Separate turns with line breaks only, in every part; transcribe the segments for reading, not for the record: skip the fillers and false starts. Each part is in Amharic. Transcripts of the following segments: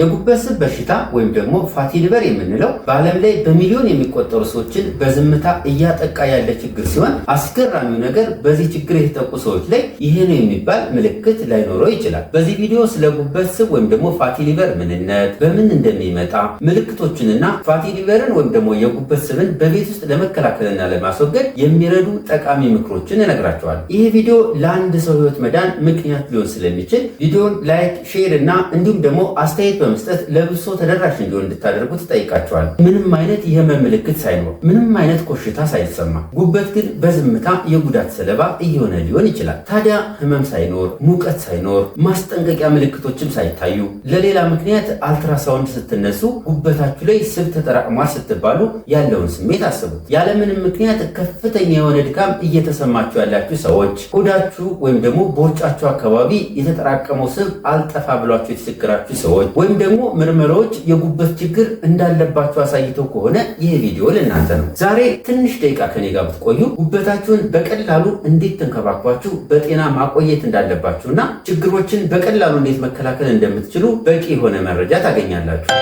የጉበት ስብ በሽታ ወይም ደግሞ fatty liver የምንለው በዓለም ላይ በሚሊዮን የሚቆጠሩ ሰዎችን በዝምታ እያጠቃ ያለ ችግር ሲሆን፣ አስገራሚው ነገር በዚህ ችግር የተጠቁ ሰዎች ላይ ይሄ ነው የሚባል ምልክት ላይኖረው ይችላል። በዚህ ቪዲዮ ስለ ጉበት ስብ ወይም ደግሞ fatty liver ምንነት፣ በምን እንደሚመጣ፣ ምልክቶችንና fatty liver ን ወይም ደግሞ የጉበት ስብን በቤት ውስጥ ለመከላከልና ለማስወገድ የሚረዱ ጠቃሚ ምክሮችን እነግራችኋለሁ። ይህ ቪዲዮ ለአንድ ሰው ህይወት መዳን ምክንያት ሊሆን ስለሚችል ቪዲዮን like፣ share እና እንዲሁም ደግሞ አስተያየት በመስጠት ለብዙ ሰው ተደራሽ እንዲሆን እንድታደርጉ እጠይቃችኋለሁ። ምንም አይነት የህመም ምልክት ሳይኖር፣ ምንም አይነት ኮሽታ ሳይሰማ፣ ጉበት ግን በዝምታ የጉዳት ሰለባ እየሆነ ሊሆን ይችላል። ታዲያ ህመም ሳይኖር፣ ሙቀት ሳይኖር፣ ማስጠንቀቂያ ምልክቶችም ሳይታዩ ለሌላ ምክንያት አልትራሳውንድ ስትነሱ ጉበታችሁ ላይ ስብ ተጠራቅሟል ስትባሉ ያለውን ስሜት አስቡት። ያለምንም ምክንያት ከፍተኛ የሆነ ድካም እየተሰማችሁ ያላችሁ ሰዎች፣ ሆዳችሁ ወይም ደግሞ ቦርጫችሁ አካባቢ የተጠራቀመው ስብ አልጠፋ ብሏችሁ የተቸገራችሁ ሰዎች ወይም ደግሞ ምርመራዎች የጉበት ችግር እንዳለባችሁ አሳይተው ከሆነ ይህ ቪዲዮ ለእናንተ ነው። ዛሬ ትንሽ ደቂቃ ከኔ ጋር ብትቆዩ ጉበታችሁን በቀላሉ እንዴት ተንከባክባችሁ በጤና ማቆየት እንዳለባችሁና ችግሮችን በቀላሉ እንዴት መከላከል እንደምትችሉ በቂ የሆነ መረጃ ታገኛላችሁ።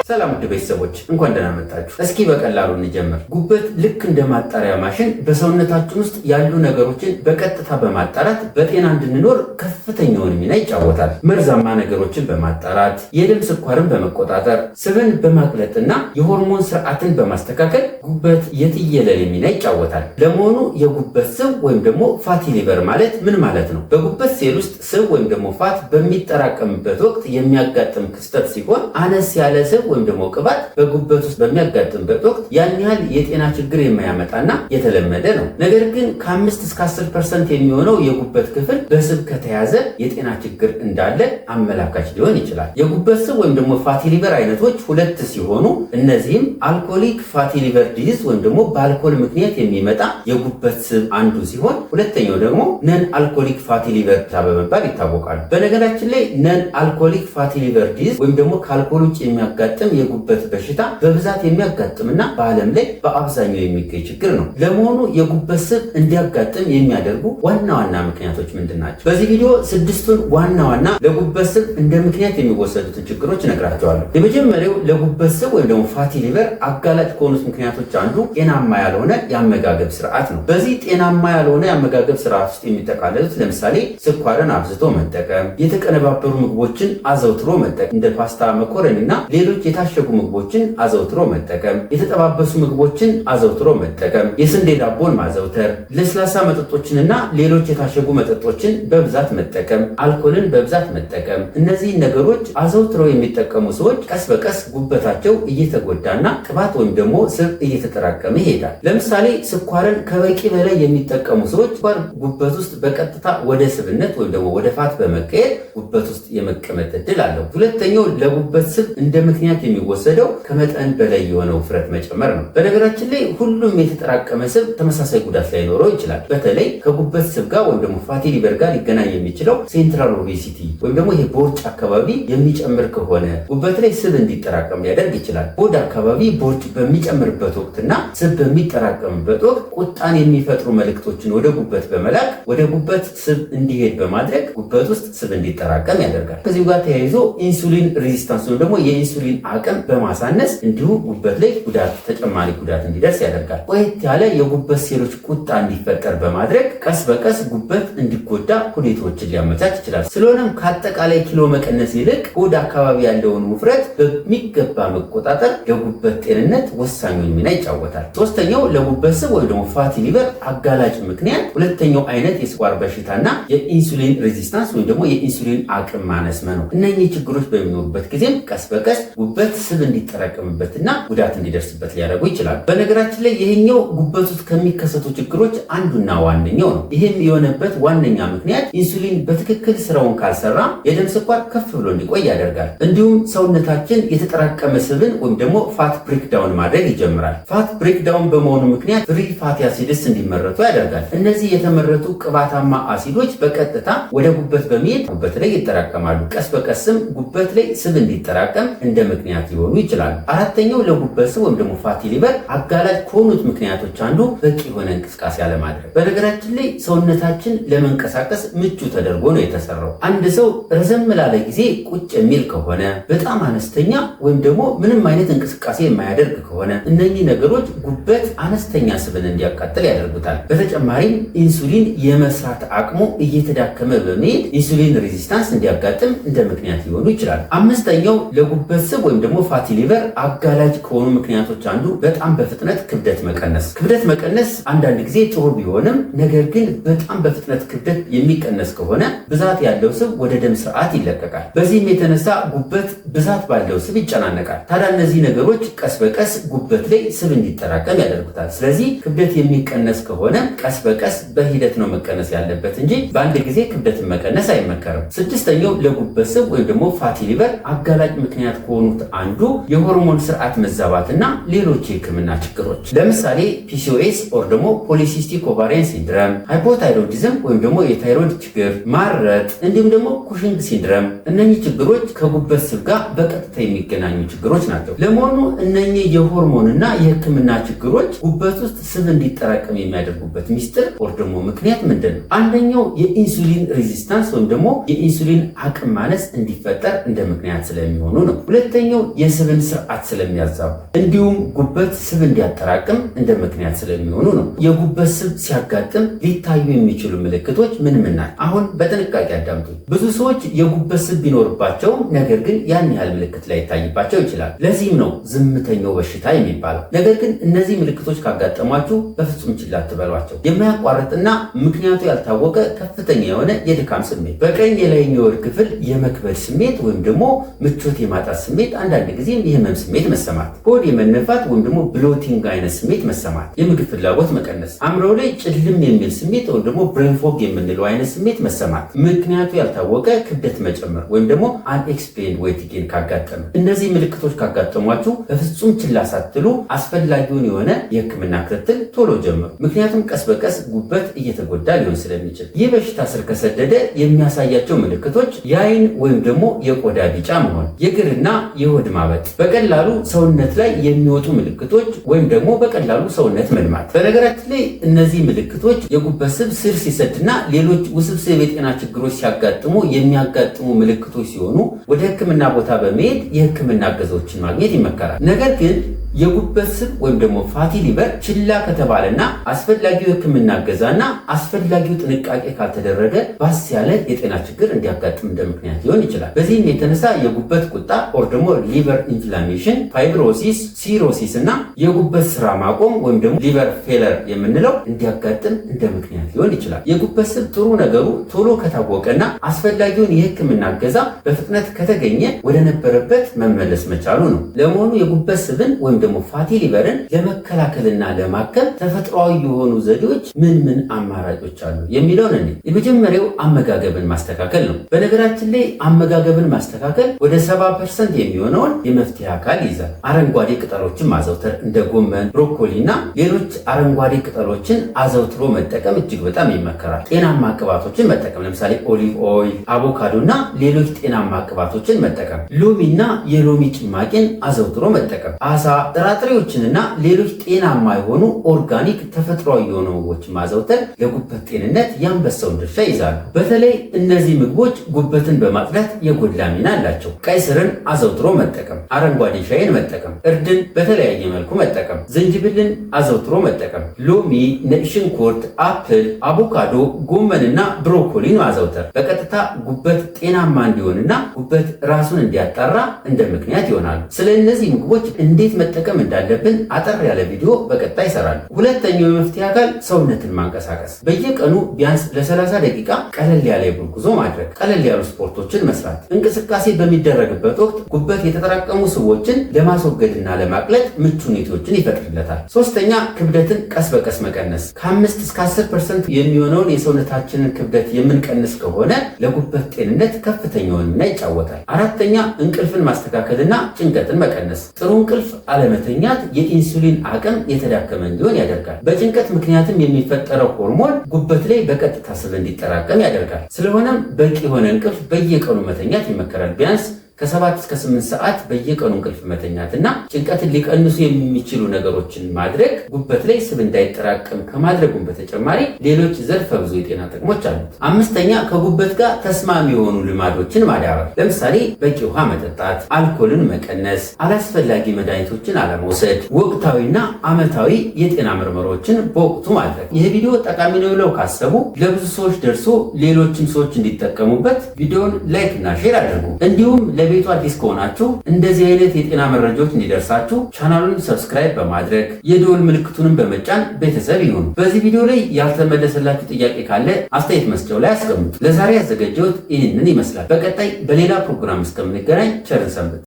ሰላም ውድ ቤተሰቦች፣ እንኳን ደህና መጣችሁ። እስኪ በቀላሉ እንጀምር። ጉበት ልክ እንደ ማጣሪያ ማሽን በሰውነታችን ውስጥ ያሉ ነገሮችን በቀጥታ በማጣራት በጤና እንድንኖር ከፍተኛውን ሚና ይጫወታል። መርዛማ ነገሮችን በማጣራት፣ የደም ስኳርን በመቆጣጠር፣ ስብን በማቅለጥና የሆርሞን ስርዓትን በማስተካከል ጉበት የትየለሌ ሚና ይጫወታል። ለመሆኑ የጉበት ስብ ወይም ደግሞ fatty liver ማለት ምን ማለት ነው? በጉበት ሴል ውስጥ ስብ ወይም ደግሞ fat በሚጠራቀምበት ወቅት የሚያጋጥም ክስተት ሲሆን፣ አነስ ያለ ስብ ወይም ደግሞ ቅባት በጉበት ውስጥ በሚያጋጥምበት ወቅት ያን ያህል የጤና ችግር የማያመጣና የተለመደ ነው። ነገር ግን ከ5 እስከ 10% የሚሆነው የጉበት ክፍል በስብ ከተያዘ የጤና ችግር እንዳለ አመላካች ሊሆን ይችላል። የጉበት ስብ ወይም ደግሞ fatty liver አይነቶች ሁለት ሲሆኑ፣ እነዚህም alcoholic fatty liver disease ወይም ደግሞ በአልኮል ምክንያት የሚመጣ የጉበት ስብ አንዱ ሲሆን፣ ሁለተኛው ደግሞ non alcoholic fatty liver በመባል ይታወቃሉ። በነገራችን ላይ non alcoholic fatty liver disease ወይም ደግሞ ከአልኮል ውጭ የሚያጋጥም የጉበት በሽታ በብዛት የሚያጋጥምና በዓለም ላይ በአብዛኛው የሚገኝ ችግር ነው። ለመሆኑ የጉበት ስብ እንዲያጋጥም የሚያደርጉ ዋና ዋና ምክንያቶች ምንድን ናቸው? በዚህ ቪዲዮ ስድስቱን ዋና ዋና ለጉበት ስብ እንደ ምክንያት የሚወሰዱትን ችግሮች እነግራችኋለሁ። የመጀመሪያው ለጉበት ስብ ወይም ደግሞ fatty liver አጋላጭ ከሆኑት ምክንያቶች አንዱ ጤናማ ያልሆነ የአመጋገብ ስርዓት ነው። በዚህ ጤናማ ያልሆነ የአመጋገብ ስርዓት ውስጥ የሚጠቃለሉት ለምሳሌ ስኳርን አብዝቶ መጠቀም፣ የተቀነባበሩ ምግቦችን አዘውትሮ መጠቀም፣ እንደ ፓስታ፣ መኮረኒ እና ሌሎች የታሸጉ ምግቦችን አዘውትሮ መጠቀም፣ የተጠባበሱ ምግቦችን አዘውትሮ መጠቀም፣ የስንዴ ዳቦን ማዘውተር፣ ለስላሳ መጠጦችንና ሌሎች የታሸጉ መጠጦችን በብዛት መጠቀም፣ አልኮልን በብዛት መጠቀም። እነዚህ ነገሮች አዘውትረው የሚጠቀሙ ሰዎች ቀስ በቀስ ጉበታቸው እየተጎዳና ቅባት ወይም ደግሞ ስብ እየተጠራቀመ ይሄዳል። ለምሳሌ ስኳርን ከበቂ በላይ የሚጠቀሙ ሰዎች ስኳር ጉበት ውስጥ በቀጥታ ወደ ስብነት ወይም ደግሞ ወደ fat በመቀየር ጉበት ውስጥ የመቀመጥ እድል አለው። ሁለተኛው ለጉበት ስብ እንደ ምክንያት የሚወሰደው ከመጠን በላይ የሆነ ውፍረት መጨመር ነው። በነገራችን ላይ ሁሉም የተጠራቀመ ስብ ተመሳሳይ ጉዳት ላይኖረው ይችላል። በተለይ ከጉበት ስብ ጋር ወይም ደግሞ fatty liver ጋር ሊገናኝ የሚችለው central obesity ወይም ደግሞ ይሄ ቦርጭ አካባቢ የሚጨምር ከሆነ ጉበት ላይ ስብ እንዲጠራቀም ሊያደርግ ይችላል። ሆድ አካባቢ ቦርጭ በሚጨምርበት ወቅትና ስብ በሚጠራቀምበት ወቅት ቁጣን የሚፈጥሩ መልእክቶችን ወደ ጉበት በመላክ ወደ ጉበት ስብ እንዲሄድ በማድረግ ጉበት ውስጥ ስብ እንዲጠራቀም ያደርጋል። ከዚሁ ጋር ተያይዞ insulin resistance ወይም ደግሞ የኢንሱሊን አቅም በማሳነስ እንዲሁ ጉበት ላይ ጉዳት፣ ተጨማሪ ጉዳት እንዲደርስ ያደርጋል። ቆየት ያለ የጉበት ሴሎች ቁጣ እንዲፈጠር በማድረግ ቀስ በቀስ ጉበት እንዲጎዳ ሁኔታዎችን ሊያመቻች ይችላል። ስለሆነም ከአጠቃላይ ኪሎ መቀነስ ይልቅ ሆድ አካባቢ ያለውን ውፍረት በሚገባ መቆጣጠር ለጉበት ጤንነት ወሳኙን ሚና ይጫወታል። ሶስተኛው ለጉበት ስብ ወይም ደግሞ fatty liver አጋላጭ ምክንያት ሁለተኛው አይነት የስኳር በሽታና የ insulin resistance ወይም ደግሞ የኢንሱሊን አቅም ማነስ መኖር። እነኚህ ችግሮች በሚኖሩበት ጊዜም ቀስ በቀስ ጉበት ስብ እንዲጠራቀምበትና ጉዳት እንዲደርስበት ሊያደርጉ ይችላሉ። በነገራችን ላይ ይሄኛው ጉበት ውስጥ ከሚከሰቱ ችግሮች አንዱና ዋነኛው ነው። ይህም የሆነበት ዋነኛ ምክንያት ኢንሱሊን በትክክል ስራውን ካልሰራ የደም ስኳር ከፍ ብሎ እንዲቆይ ያደርጋል። እንዲሁም ሰውነታችን የተጠራቀመ ስብን ወይም ደግሞ fat breakdown ማድረግ ይጀምራል። Fat breakdown በመሆኑ ምክንያት free fatty acids እንዲመረቱ ያደርጋል። እነዚህ የተመረቱ ቅባታማ አሲዶች በቀጥታ ወደ ጉበት በመሄድ ጉበት ላይ ይጠራቀማሉ። ቀስ በቀስም ጉበት ላይ ስብ እንዲጠራቀም እንደ ምክንያት ምክንያት ሊሆኑ ይችላሉ። አራተኛው ለጉበት ስብ ወይም ደግሞ fatty liver አጋላጭ ከሆኑት ምክንያቶች አንዱ በቂ የሆነ እንቅስቃሴ አለማድረግ። በነገራችን ላይ ሰውነታችን ለመንቀሳቀስ ምቹ ተደርጎ ነው የተሰራው። አንድ ሰው ረዘም ላለ ጊዜ ቁጭ የሚል ከሆነ፣ በጣም አነስተኛ ወይም ደግሞ ምንም አይነት እንቅስቃሴ የማያደርግ ከሆነ እነኚህ ነገሮች ጉበት አነስተኛ ስብን እንዲያቃጥል ያደርጉታል። በተጨማሪም ኢንሱሊን የመስራት አቅሙ እየተዳከመ በመሄድ insulin resistance እንዲያጋጥም እንደ ምክንያት ሊሆኑ ይችላል። አምስተኛው ለጉበት ስብ ወይም ደግሞ fatty liver አጋላጭ ከሆኑ ምክንያቶች አንዱ በጣም በፍጥነት ክብደት መቀነስ። ክብደት መቀነስ አንዳንድ ጊዜ ጥሩ ቢሆንም ነገር ግን በጣም በፍጥነት ክብደት የሚቀነስ ከሆነ ብዛት ያለው ስብ ወደ ደም ስርዓት ይለቀቃል። በዚህም የተነሳ ጉበት ብዛት ባለው ስብ ይጨናነቃል። ታዲያ እነዚህ ነገሮች ቀስ በቀስ ጉበት ላይ ስብ እንዲጠራቀም ያደርጉታል። ስለዚህ ክብደት የሚቀነስ ከሆነ ቀስ በቀስ በሂደት ነው መቀነስ ያለበት እንጂ በአንድ ጊዜ ክብደትን መቀነስ አይመከርም። ስድስተኛው ለጉበት ስብ ወይም ደግሞ fatty liver አጋላጭ ምክንያት ከሆኑት አንዱ የሆርሞን ስርዓት መዛባትና ሌሎች የሕክምና ችግሮች፣ ለምሳሌ PCOS or ደግሞ polycystic ovarian syndrome፣ hypothyroidism ወይም ደግሞ የታይሮይድ ችግር፣ ማረጥ እንዲሁም ደግሞ Cushing syndrome። እነኚህ ችግሮች ከጉበት ስብ ጋር በቀጥታ የሚገናኙ ችግሮች ናቸው። ለመሆኑ እነኚህ የሆርሞንና የሕክምና ችግሮች ጉበት ውስጥ ስብ እንዲጠራቀም የሚያደርጉበት ሚስጥር or ደግሞ ምክንያት ምንድን ነው? አንደኛው የ insulin resistance ወይም ደግሞ የኢንሱሊን አቅም ማነስ እንዲፈጠር እንደ ምክንያት ስለሚሆኑ ነው። ሁለተኛው የስብን ስርዓት ስለሚያዛቡ እንዲሁም ጉበት ስብ እንዲያጠራቅም እንደ ምክንያት ስለሚሆኑ ነው። የጉበት ስብ ሲያጋጥም ሊታዩ የሚችሉ ምልክቶች ምን ምን ናቸው? አሁን በጥንቃቄ አዳምጡ። ብዙ ሰዎች የጉበት ስብ ቢኖርባቸውም ነገር ግን ያን ያህል ምልክት ላይታይባቸው ይችላል። ለዚህም ነው ዝምተኛው በሽታ የሚባለው። ነገር ግን እነዚህ ምልክቶች ካጋጠሟችሁ በፍጹም ችላ አትበሏቸው። የማያቋርጥና ምክንያቱ ያልታወቀ ከፍተኛ የሆነ የድካም ስሜት፣ በቀኝ የላይኛው የሆድ ክፍል የመክበድ ስሜት ወይም ደግሞ ምቾት የማጣት ስሜት፣ አንዳንድ ጊዜም የህመም ስሜት መሰማት፣ ሆድ የመነፋት ወይም ደግሞ bloating አይነት ስሜት መሰማት፣ የምግብ ፍላጎት መቀነስ፣ አእምሮ ላይ ጭልም የሚል ስሜት ወይም ደግሞ brain fog የምንለው አይነት ስሜት መሰማት፣ ምክንያቱ ያልታወቀ ክብደት መጨመር ወይም ደግሞ unexplained weight gain ካጋጠመ፣ እነዚህ ምልክቶች ካጋጠሟችሁ በፍጹም ችላ ሳትሉ አስፈላጊውን የሆነ የህክምና ክትትል ቶሎ ጀምሩ። ምክንያቱም ቀስ በቀስ ጉበት እየተጎዳ ሊሆን ስለሚችል። ይህ በሽታ ስር ከሰደደ የሚያሳያቸው ምልክቶች የአይን ወይም ደግሞ የቆዳ ቢጫ መሆን፣ የእግርና የሆድ ማበጥ፣ በቀላሉ ሰውነት ላይ የሚወጡ ምልክቶች ወይም ደግሞ በቀላሉ ሰውነት መድማት። በነገራችን ላይ እነዚህ ምልክቶች የጉበት ስብ ስር ሲሰድና ሌሎች ውስብስብ የጤና ችግሮች ሲያጋጥሙ የሚያጋጥሙ ምልክቶች ሲሆኑ ወደ ህክምና ቦታ በመሄድ የህክምና እገዛዎችን ማግኘት ይመከራል። ነገር ግን የጉበት ስብ ወይም ደግሞ fatty liver ችላ ከተባለና አስፈላጊው የህክምና እገዛና አስፈላጊው ጥንቃቄ ካልተደረገ ባስ ያለ የጤና ችግር እንዲያጋጥም እንደ ምክንያት ሊሆን ይችላል። በዚህም የተነሳ የጉበት ቁጣ or ደግሞ liver inflammation፣ fibrosis፣ cirrhosis እና የጉበት ስራ ማቆም ወይም ደግሞ liver failure የምንለው እንዲያጋጥም እንደ ምክንያት ሊሆን ይችላል። የጉበት ስብ ጥሩ ነገሩ ቶሎ ከታወቀና አስፈላጊውን የህክምና እገዛ በፍጥነት ከተገኘ ወደ ነበረበት መመለስ መቻሉ ነው። ለመሆኑ የጉበት ስብን ወይም ደግሞ fatty liver ን ለመከላከልና ለማከም ተፈጥሯዊ የሆኑ ዘዴዎች ምን ምን አማራጮች አሉ የሚለውን እኔ የመጀመሪያው አመጋገብን ማስተካከል ነው። በነገራችን ላይ አመጋገብን ማስተካከል ወደ 70% የሚሆነውን የመፍትሄ አካል ይይዛል። አረንጓዴ ቅጠሎችን ማዘውተር፣ እንደ ጎመን፣ ብሮኮሊ እና ሌሎች አረንጓዴ ቅጠሎችን አዘውትሮ መጠቀም እጅግ በጣም ይመከራል። ጤናማ ቅባቶችን መጠቀም፣ ለምሳሌ olive oil፣ አቮካዶ እና ሌሎች ጤናማ ቅባቶችን መጠቀም፣ ሎሚና የሎሚ ጭማቂን አዘውትሮ መጠቀም፣ አሳ፣ ጥራጥሬዎችንና ሌሎች ጤናማ የሆኑ organic ተፈጥሯዊ የሆኑ ምግቦችን ማዘውተር ለጉበት ጤንነት የአንበሳውን ድርሻ ይይዛሉ። በተለይ እነዚህ ምግቦች ጉበትን በማጽዳት የጎላ ሚና አላቸው። ቀይ ስርን አዘውትሮ መጠቀም፣ አረንጓዴ ሻይን መጠቀም፣ እርድን በተለያየ መልኩ መጠቀም፣ ዝንጅብልን አዘውትሮ መጠቀም፣ ሎሚ፣ ነጭ ሽንኩርት፣ apple፣ አቮካዶ፣ ጎመንና ብሮኮሊን ማዘውተር በቀጥታ ጉበት ጤናማ እንዲሆንና ጉበት ራሱን እንዲያጣራ እንደ ምክንያት ይሆናሉ። ስለ እነዚህ ምግቦች እንዴት መጠቀም እንዳለብን አጠር ያለ ቪዲዮ በቀጣይ ይሰራል። ሁለተኛው የመፍትሄ አካል ሰውነትን ማንቀሳቀስ፣ በየቀኑ ቢያንስ ለ30 ደቂቃ ቀለል ያለ የእግር ጉዞ ማድረግ፣ ቀለል ያሉ ስፖርቶችን መስራት። እንቅስቃሴ በሚደረግበት ወቅት ጉበት የተጠራቀሙ ስቦችን ለማስወገድና ለማቅለጥ ምቹ ሁኔታዎችን ይፈጥርለታል። ሶስተኛ፣ ክብደትን ቀስ በቀስ መቀነስ። ከ5 እስከ 10% የሚሆነውን የሰውነታችንን ክብደት የምንቀንስ ከሆነ ለጉበት ጤንነት ከፍተኛውን ሚና ይጫወታል። አራተኛ፣ እንቅልፍን ማስተካከልና ጭንቀትን መቀነስ። ጥሩ እንቅልፍ አለመተኛት የኢንሱሊን አቅም የተዳከመ እንዲሆን ያደርጋል። በጭንቀት ምክንያትም የሚፈጠረው ሆርሞን ጉበት ላይ በቀጥታ ስብ እንዲጠራቀም ያደርጋል። ስለሆነም በቂ የሆነ እንቅልፍ በየቀኑ መተኛት ይመከራል። ቢያንስ ከ7 እስከ 8 ሰዓት በየቀኑ እንቅልፍ መተኛት እና ጭንቀትን ሊቀንሱ የሚችሉ ነገሮችን ማድረግ ጉበት ላይ ስብ እንዳይጠራቀም ከማድረጉም በተጨማሪ ሌሎች ዘርፈ ብዙ የጤና ጥቅሞች አሉት። አምስተኛ፣ ከጉበት ጋር ተስማሚ የሆኑ ልማዶችን ማዳበር። ለምሳሌ በቂ ውሃ መጠጣት፣ አልኮልን መቀነስ፣ አላስፈላጊ መድኃኒቶችን አለመውሰድ፣ ወቅታዊና ዓመታዊ የጤና ምርመራዎችን በወቅቱ ማድረግ። ይህ ቪዲዮ ጠቃሚ ነው ብለው ካሰቡ ለብዙ ሰዎች ደርሶ ሌሎችም ሰዎች እንዲጠቀሙበት ቪዲዮን like እና share አድርጉ። እንዲሁም ለቤቱ አዲስ ከሆናችሁ እንደዚህ አይነት የጤና መረጃዎች እንዲደርሳችሁ ቻናሉን subscribe በማድረግ የደወል ምልክቱንም በመጫን ቤተሰብ ይሁኑ። በዚህ ቪዲዮ ላይ ያልተመለሰላችሁ ጥያቄ ካለ አስተያየት መስጫው ላይ አስቀምጡ። ለዛሬ ያዘጋጀሁት ይህንን ይመስላል። በቀጣይ በሌላ ፕሮግራም እስከምንገናኝ ቸር እንሰንብት።